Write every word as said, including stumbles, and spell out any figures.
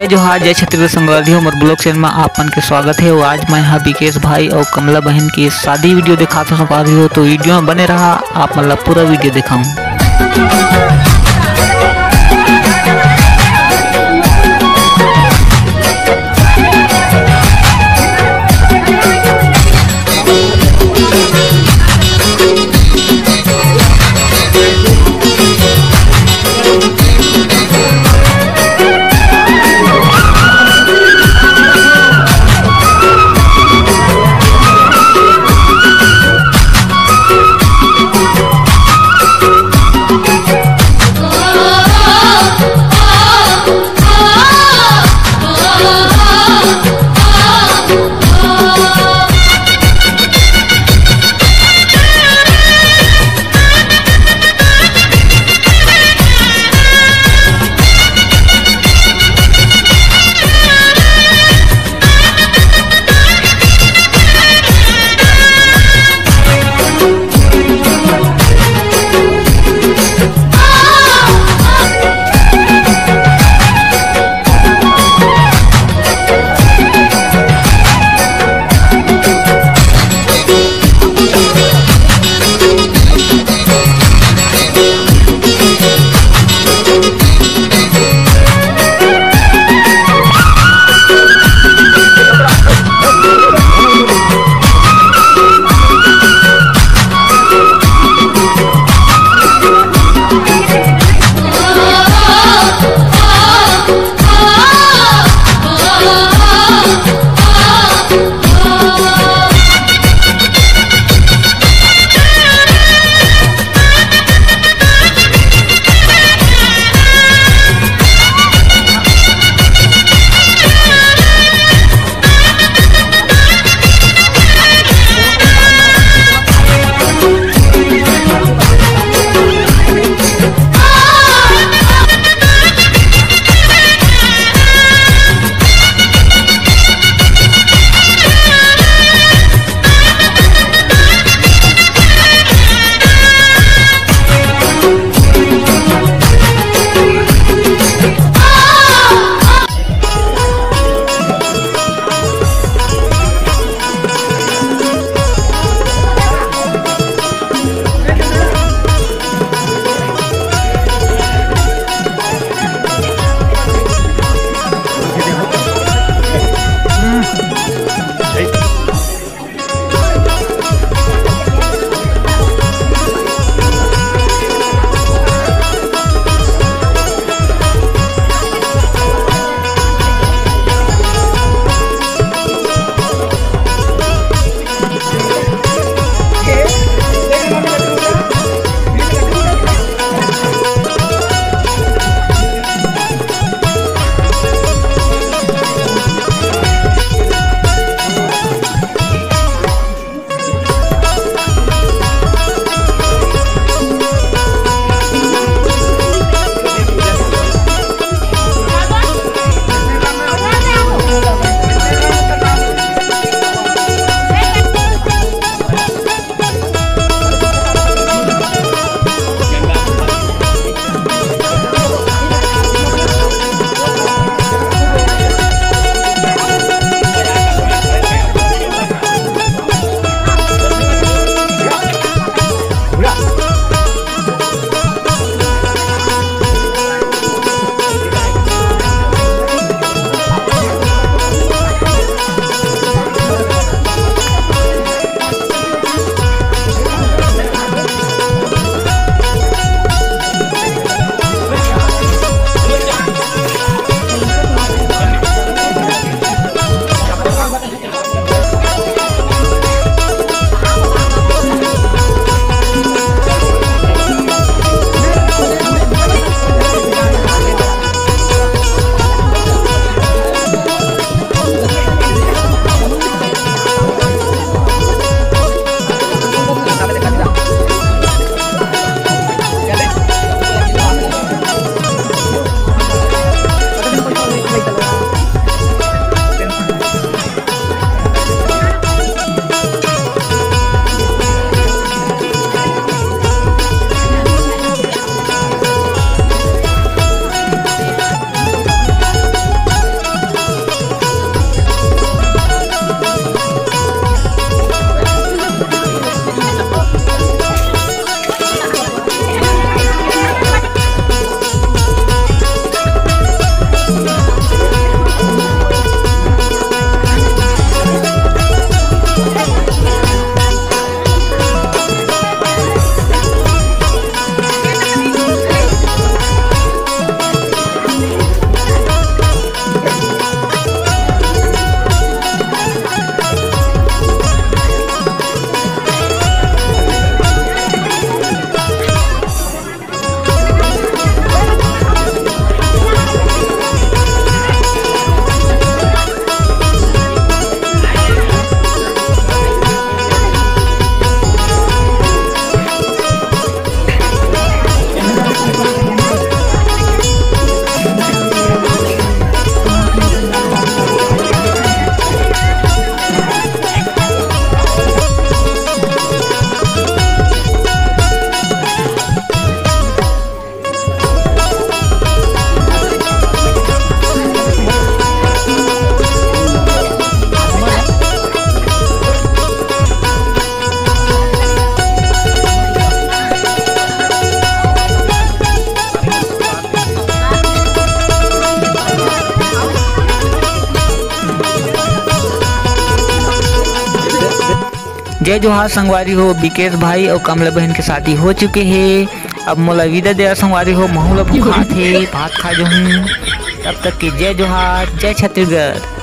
जय जोहार, जय छत्तीसगढ़ संगवारी हो, मोर vlog channel में आप मन के स्वागत है। और आज मैं हा विकेश भाई और कमला बहन की शादी video दिखात हूँ संगवारी हो, तो video में बने रहा, आप मन ला पूरा video दिखाऊँ। जय जोहार संगवारी हो, विकेश भाई अउ कमला बहन के शादी हो चुके हे। अब मोला विदा देवा संगवारी हो, महू ला भुखात हे, भात खा जो हूँ। तब तक के जय जोहार, जय छत्तीसगढ़।